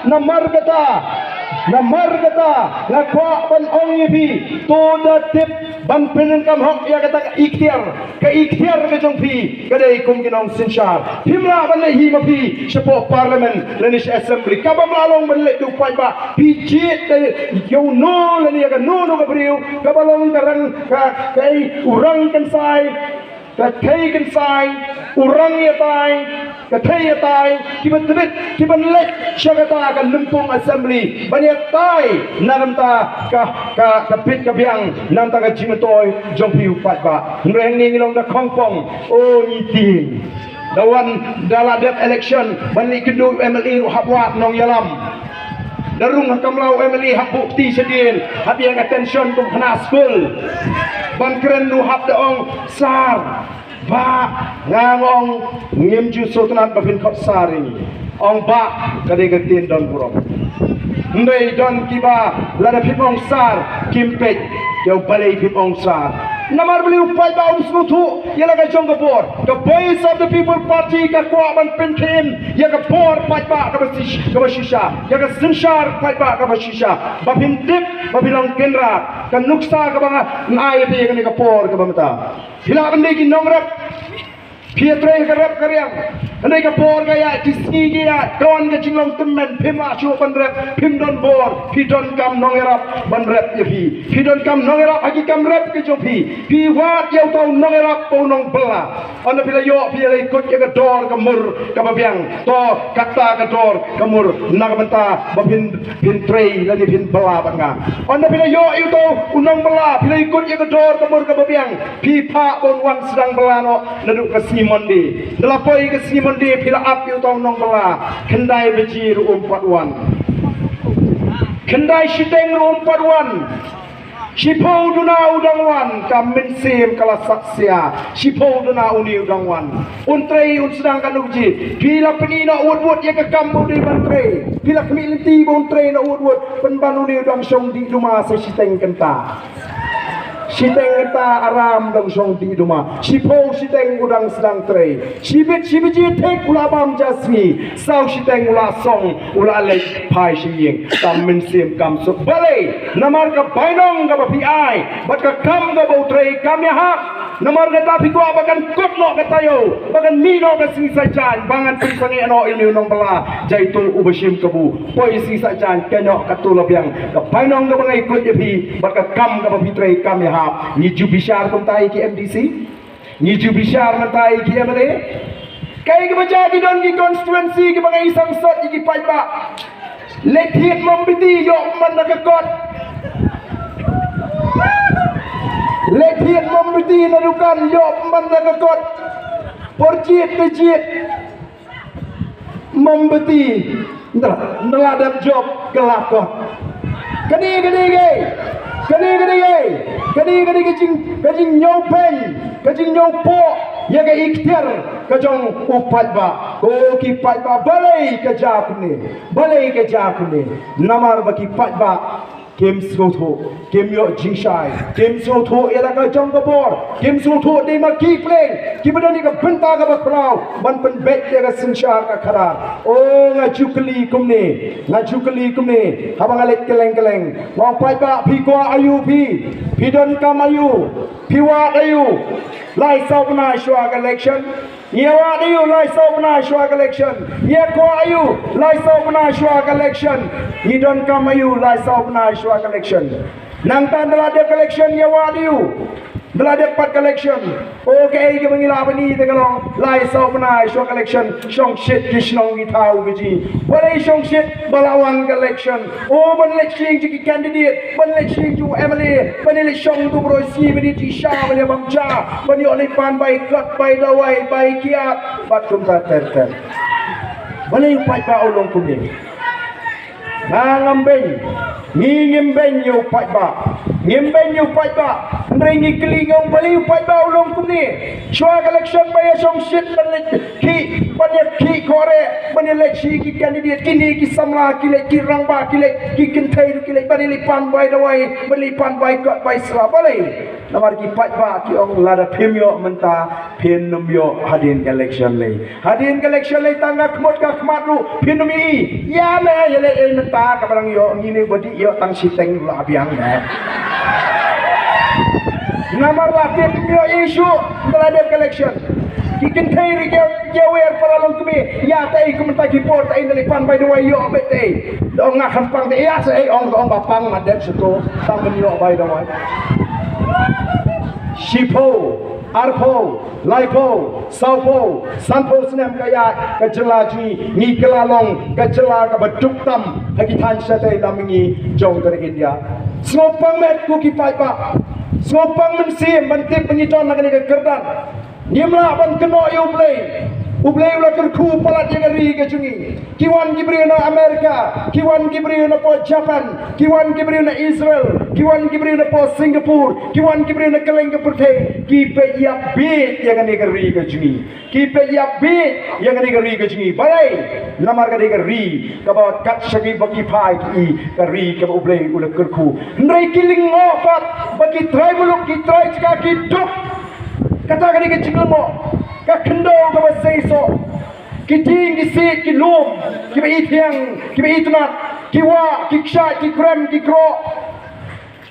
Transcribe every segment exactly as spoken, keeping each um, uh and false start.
Namar kata, namar kata, nga kwah ban ong ïa phi, to da tip ban pyndonkam hok ïa kata ka iktiar, ka iktiar ka jong phi, ka dei kum ki nongsynshar. Phim lah ban leit hi ma phi shapoh parliament lane sha assembly. Kaba ym lah long ban leit da u paidbah, phi jied da ïa uno lane ïa kano kano ka briew, kaba long ka rang, ka, ka, u rang kynsai, ka thei kynsai, u rang ïatai, ka thei ïatai, kiba tbit, kiban leit sha kata ka lympung assembly ban ïatai na ka bynta ka, ka, ka bit ka biang na ka bynta ka jingmyntoi jong phi u paidbah. Hynrei hangne ngi long da khongpong, o ngi tieng. Da wan, da la dep election ban leit kynduh u MLA ruh hap wad nongïalam. Da rung ha kamra u MLA hap buh kti shadien, hap ïeng attention kum khynnah skul. Ban kren ruh hap da ong, "Sir, bah, nga ong, ngim ju sngewtynnat ba phin khot sir ïa ngi." Ong bah ka dei ka ktien don burom. Hynrei don kiba lada phim ong sir kim peit ïa u balei phim ong sir. Namar balei u paidbah um sngewthuh ïa la ka jong ka bor. Ka Voice of the People Party ka kwah ban pynkheiñ ïa ka bor paidbah kaba shi-, kaba shisha, ïa ka synshar paidbah kaba shisha. Ba phin tip, ba phin long kynrad, ka nuksa kaba nga ai ïa phi ïa kane ka por kaba mynta. Phi lah ban dei ki nongrep. Phi ïatrei ha ka rep ka riang. Hynrei ka por ka ïaid, ki sngi ki ïaid, ka wan ka jinglong tymmen, phim lah shuh ban rep, phim don bor, phi donkam nongïarap ban rep ïa phi. Phi donkam nongïarap ha ki kam rep ki jong phi. Phi wad ïa uta u nongïarap bad u nongbylla. Ynda phi la ïoh, phi la ïakut ïa ka dor ka mur kaba biang. To, kata ka dor ka mur na ka bynta ba phin, phin trei lane phin bylla bad nga. Ynda phi la ïoh ïa uta u nongbylla, phi la ïakut ïa ka dor ka mur kaba biang. Phi phah ban wan sdang bylla noh naduh ka sngi Monday. Da la poi ka sngi Monday phi la ap ïa uta u nongbylla. Khyndai baje ruh um pat wan. Khyndai shiteng ruh um pat wan. Shiphew duna u dang wan, ka mynsiem ka la saksia. Shiphew duna une u dang wan. Un trei un sdang katno baje. Phi la pyni noh wut wut ïa ka kam ba u dei ban trei. Phi la khmih lynti ba un trei noh wut wut. Pynban une u dang shong dih duma sa shiteng kynta. Shiteng kynta aram dang shong dih duma. Shiphew shiteng u dang sdang trei. Shibit shi baje thik u la bam ja sngi. Saw shiteng u la song, u la leit phai sha ïing. Kam mynsiem kam suk. Balei? Namar ka bainong kaba phi ai bad ka kam kaba u trei kam ïahap. Namar kata phi kwah ba kan kut noh ka taïew, ba kan mih noh ka sngi Saitjaiñ, ba ngan pynsangeh noh ïa une u nongbylla. Jaitu uba shim kabu. Poi sngi Saitjaiñ, kynnoh katto la biang. Ka bainong kaba nga ïakut ïa phi bad ka kam kaba phi trei kam ïahap. Ngi ju bishar kumta ïa ki MDC? Ngi ju bishar mynta ïa ki MLA? Kaei kaba jia, ki don ki constituency kiba nga i sangsot ïa ki paidbah. Leit thied mombati, ïoh pynban na ka kot. Leit thied mombati na dukan, ïoh pynban na ka kot. Por jied ka jied. Mombati, nda, nda la dep jop ka la kot. Kane, kane, kane, kane, kane, kane, kane, ka jing, ka jingñiewbeiñ, ka jingñiewpoh ïa ka iktiar ka jong u paidbah. Ko ki paidbah, balei ka jia kumne? Balei ka jia kumne? Namar ba ki paidbah kim sngewthuh, kim ïoh jingshai, kim sngewthuh ïa la ka jong ka bor, kim sngewthuh dei ma ki pleng kiba don ïa ka bynta kaba khraw ban pynbeit ïa ka synshar ka khadar. O, nga ju kylli kumne, nga ju kylli kumne, haba nga leit kylleng kylleng, nga ong, paidbah, phi kwah aïu phi? Phi donkam aïu? Phi wad aïu? Lai saw bnai shuwa ka election. Ngi ïa wad aïu lai saw bnai shuwa ka election? Ngi ïa kwah aïu lai saw bnai shuwa ka election? Ngi donkam aïu lai saw bnai shuwa ka election? Nangta ynda la dep ka election ngi ïa wad aïu? Ynda la dep pat ka election. O, kaei kaba ngi lah ban ïohi te ka long lai saw bnai shuwa ka election shong shit ki shnong ki thaw ki jingïaid. Balei shong shit? Ba la wan ka election. O, ban leit shim jong ki candidate, ban leit shim jong u MLA, ban leit shong tu broi si, ban ïa ti sha, ban ïa bam ja, ban ïoh leit pan bai kot, bai dawai, bai kiad, bad kumta ter ter. Balei u paidbah u long kumne? Nga ngam beiñ, ngi ngim beiñ ïa u paidbah, ngim beiñ ïa u paidbah. Hynrei ngi kylli, ngi ong balei u paidbah u long kumne? Shuwa ka election ba ïa shong shit ban leit khih ban ïa ki kore, ban ïa leit shi ki candidate, kine ki samla ki leit, ki rangbah ki leit, ki kynthei ruh ki leit, ban ïa leit pan bai dawai, ban ïa leit pan bai kot bai sla, balei? Namar ki paidbah ki ong lada phim ïoh mynta, phin ym ïoh hadien election lei. Hadien election lei tang ka khmut ka khmat ruh phin ym ïoh. Ïa me ïa lei ei mynta ka barang ïoh ngin ïoh badi ïoh tang shiteng la biang ne. Namar la phin ym ïoh issue mynta la dep election. Ki kynthei ri ke ke wer para long kmi ïa te ei kumta ki por te ei nali pan bai dawai ïoh be te. Dong nga kham pang te ïa se ei ong ong ba pang ma dep situ tang men ïoh bai dawai. Shiphew, arphew, laiphew, sawphew, sanphew snem ka ïaid ka jylla jong ngi, ngi kylla long ka jylla kaba duk tam ha ki thaiñ shatei lam ngi jong ka ri India. Sngewpang met ko ki paidbah. Sngewpang mynsiem ban tip ba ngi don ha kane ka kyrdan. Ngim lah ban kynnoh ïa U Blei. U Blei u la kyrkhu palat ïa ka ri ka jong ngi. Ki wan ki briew na America, ki wan ki briew na po Japan, ki wan ki briew na Israel, ki wan ki briew na po Singapore, ki wan ki briew na kylleng ka pyrthei, ki peit ïa bit ïa kane ka ri ka jong ngi. Ki peit ïa bit ïa kane ka ri ka jong ngi. Balei? Namar kane ka ri kaba kat sha ki ba ki phai ki i ka ri kaba U Blei u la kyrkhu. Hynrei ki lyngngoh pat ba ki trai muluk ki trai jaka ki duk. Kata kane ka jinglyngngoh ka khyndew kaba seisoh. Ki tieng ki siej ki lum kiba i thiang kiba i tnat, ki wah ki kshaid ki krem ki kroh.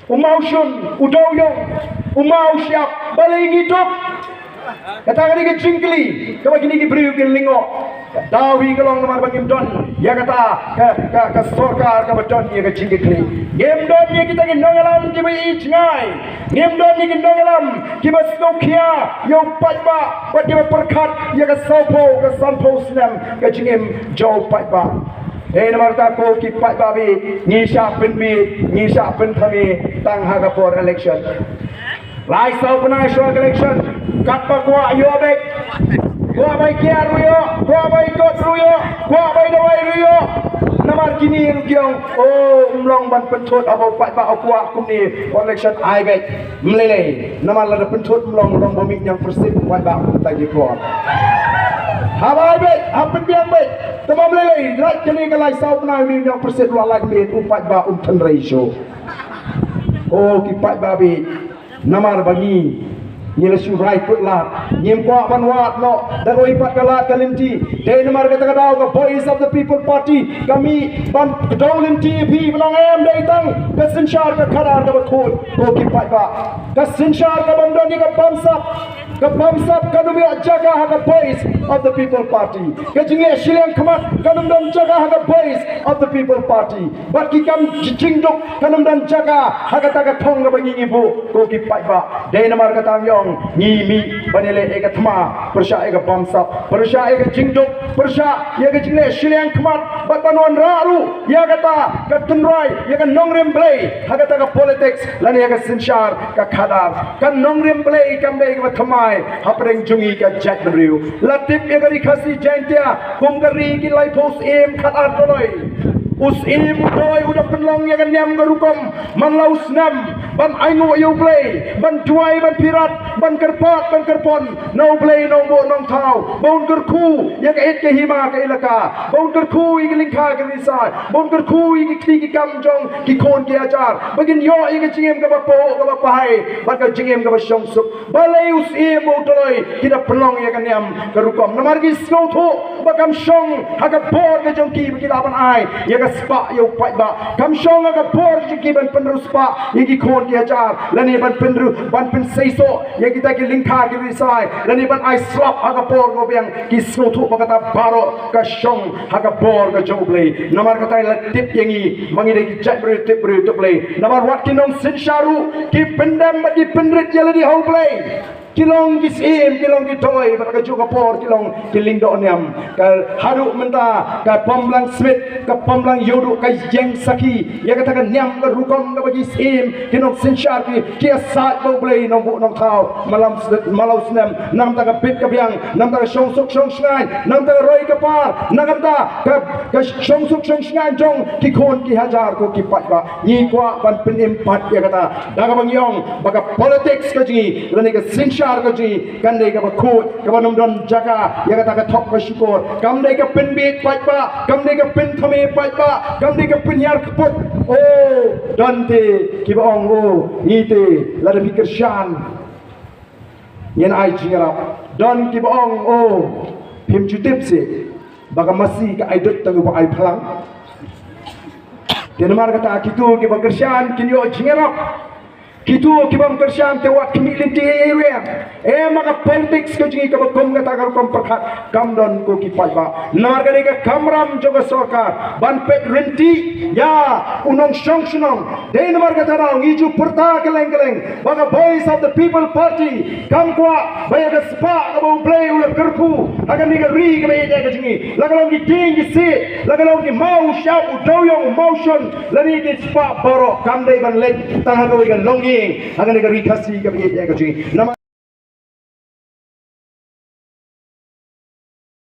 U maw shun, u daw ïong, u maw shyiap, balei ngi duk? Kata ka dei ka jingkylli kaba kine ki briew ki lyngngoh. Daw hi ka long namar ba ngim don ïa kata ka, ka, ka sorkar kaba don ïa ka jingkylli. Ngim don ïa kita ki nongïalam kiba i jngai. Ngim don ïa ki nongïalam kiba sngewkhia ïa u paidbah bad kiba pyrkhat ïa ka sawphew ka sanphew snem ka jingim jong u paidbah. Hei namar kata ko ki paidbah bad ngi shah pynbeit ngi shah pynthame tang ha ka por election. Lai saw bnai shuwa ka election katba kwah ïoh beit. Kwah bai kiar ruh ïoh, kwah bai kot ruh ïoh, kwah bai dawai ruh ïoh. Namar kine ruh ki ong o um long ban pynthut haba u paidbah u kwah kumne por election ai beit. Mlei lei namar lada pynthut um long long ba mih ñiang pyrshit u paidbah kumta ki kwah. Haba ai beit haba pynbiang beit. Tangba mlei lei lait kane ka lai saw bnai mih ñiang pyrshit ruh lait beit u paidbah um tynrai shuh. O ki paidbah beit. Namar ba ngi ngi la shu rai put lad ngim kwah ban wad noh da kawei pat ka lad ka lynti. Dei namar kata ka daw ka Voice of the People Party ka mih ban kdew lynti ïa phi ban ong em dei tang ka synshar ka khadar kaba khuid ko ki paidbah. Ka synshar ka bym don ïa ka bamsap. Ka bamsap kan ym ïoh jaka ha ka Voice of the People Party. Ka jingleh shiliang khmat kan ym don jaka ha ka Voice of the People Party. Bad ki kam jingduk kan ym don jaka ha kata ka thong kaba ngi ngi buh ko ki paidbah. Dei namar kata ngi ong ngi mih ban ïaleh ïa ka thma pyrshah ïa ka bamsap pyrshah ïa ka jingduk pyrshah ïa ka jingleh shiliang khmat bad ban wanrah ruh ïa kata ka tynrai ïa ka nongrim Blei ha kata ka politics lane ïa ka synshar ka khadar. Ka nongrim Blei kam dei kaba thymmai hapdeng jong ngi ka jaitbynriew. La tip ïa ka Ri Khasi Jaiñtia kum ka ri ki laiphew syiem khadar doloi. U syiem u doi u da pynlong ïa ka niam ka rukom man la u snem ban ainguh ïa U Blei ban duwai ban phirat ban kyrpad ban kyrpon na U Blei Nongbuh Nongthaw ba un kyrkhu ïa ka it ka hima ka ilaka ba un kyrkhu ïa ki lyngkha ki risai ba un kyrkhu ïa ki kti ki kam jong ki khun ki hajar ba kin ïoh ïa ka jingim kaba pahuh kaba pahai bad ka jingim kaba shongsuk. Balei u syiem ba u doloi ki da pynlong ïa ka niam ka rukom namar ki sngewthuh ba kam shong ha ka bor ka jong ki ba ki lah ban ai ïa ka spah ïa u paidbah. Kam shong ha ka bor ka jong ki ban pynriewspah ïa ki khun ki hajar lane ban pynriew ban pynseisoh ïa kita ki lyngkha ki risai lane ban ai slap ha ka bor ka biang. Ki sngewthuh ba kata baroh ka shong ha ka bor ka jong U Blei. Namar kata la tip ïa ngi ma ngi dei ki jaitbynriew tip briew tip Blei. Namar wat ki nongsynshar ruh ki pyndem bad ki pynrit ïa lade ha U Blei. Ki long ki syiem ki long ki doi bad ka juh ka por ki long ki lyngdoh niam. Ka haduh mynta ka Pamlang Smit ka Pamlang Ïewduh ka ïeng sakhi ïa kata ka niam ka rukom kaba ki syiem ki nongsynshar ki ki ïasaid ba U Blei Nongbuh Nongthaw. Malam snem malam snem namta ka bit ka biang namta ka shongsuk shongshngaiñ namta ka roi ka par namta ka ka shongsuk shongshngaiñ jong ki khun ki hajar ko ki paidbah. Ngi kwah ban pynim pat ïa kata da kaba ngi ong ba ka politics ka jong ngi lane ka synshar Ka jong ngi kan dei kaba khuid, kaba nym don jaka ïa kata ka thok ka shukor. Kam dei ka pynbieit paidbah, kam dei ka pynthame paidbah, kam dei ka pynhiar kput. Oh, don te kiba ong, oh, ngi te lada phi kyrshan ngin ai jingïarap. Don kiba ong, oh, phim ju tip seh ba ka masi ka ai dud tang ba ai phlang. Te namar kata kito kiba kyrshan kin ïoh jingïarap. Kito kibym kyrshan te wat khmih lynti ei ei ruh. Em, ha ka politics ka jong ngi kaba kum kata ka rukom pyrkhat kam don ko ki paidbah. Namar ka dei ka kamram jong ka sorkar ban peit ryntih ïa u nongshong shnong. Dei namar kata daw ngi ju pyrta kylleng kylleng ba ka Voice of the People Party kam kwah ba ïa ka spah kaba U Blei u la kyrkhu ha kane ka ri kaba ïeit ka jong ngi, la ka long ki dieng ki siej, la ka long ki maw shap, u dewiong, u mawshun, lane ki spah baroh, kam dei ban leit tang ha kawei ka longïing ha kane ka ri Khasi kaba ïeit ka jong ngi. Namar